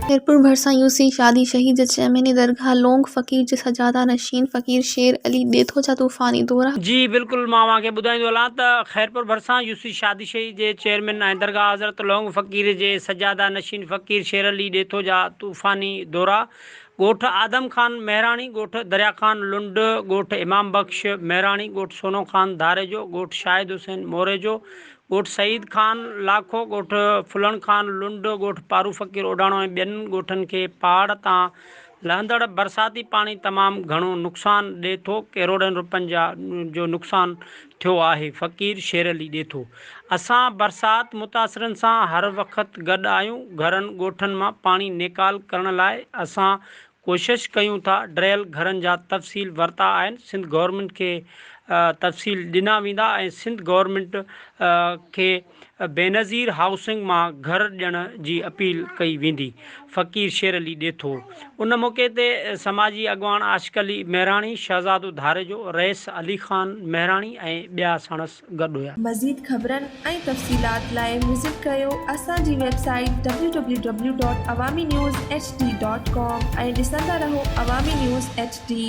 خيرپور ڀرسان يوسي شادي شهيد جي چيئرمين درگاهه لونگ فقير جي سجاده نشين فقير شير علي ڏيٿو جا طوفاني دورا. جي بلڪل مان اوهان کي ٻڌائيندو هلان ته خيرپور ڀرسان يوسي شادي شهيد جي چيئرمين ۽ درگاهه حضرت لونگ فقير جي سجاده نشين فقير شير علي ڏيٿو جا طوفاني دورا ڳوٺ آدم خان مهراڻي، ڳوٺ دريا خان لنڊ، ڳوٺ امام بخش مهراڻي، ڳوٺ سونو خان ڌاريجو، ڳوٺ شاهد حسين موريجو، ڳوٺ سعيد خان لاکو، ڳوٺ ڦلڻ خان لنڊ، ڳوٺ پارو فقير اوڍاڻو ۽ ٻين ڳوٺن کي پهاڙ تان لهندڙ برساتي پاڻي تمام گهڻو نقصان ڏئي ٿو، ڪروڙين روپين جا جو نقصان ٿيو آهي، فقير شير علي ڏيٿو. اسان برسات متاثرن سان هر وقت گڏ آهيون، گهرن ڳوٺن مان پاڻي نيڪال ڪرڻ لاء اسان ڪوشش ڪيون ٿا، ڊريل گهرن جا تفصيل ورتا آهن، سنڌ گورنمينٽ کي تفصيل ڏنا ويندا ۽ سنڌ گورنمينٽ کي بينظير هائوسنگ مان گهر ڏيڻ جي اپيل ڪئي ويندي، فقير شير علي ڏيٿو. ان موقعي تي سماجي اڳواڻ عاشق علي مهراڻي، شهزادو ڌاريجو، رئيس علي خان مهراڻي ۽ ٻيا ساڻس گڏ هيا. مزيد خبرن ۽ تفصيلات لاء وزٽ ڪريو اسان جي website W W W dot Awami news H D dot com ۽ ڏسندا رهو عوامي نيوز ايڇ ڊي.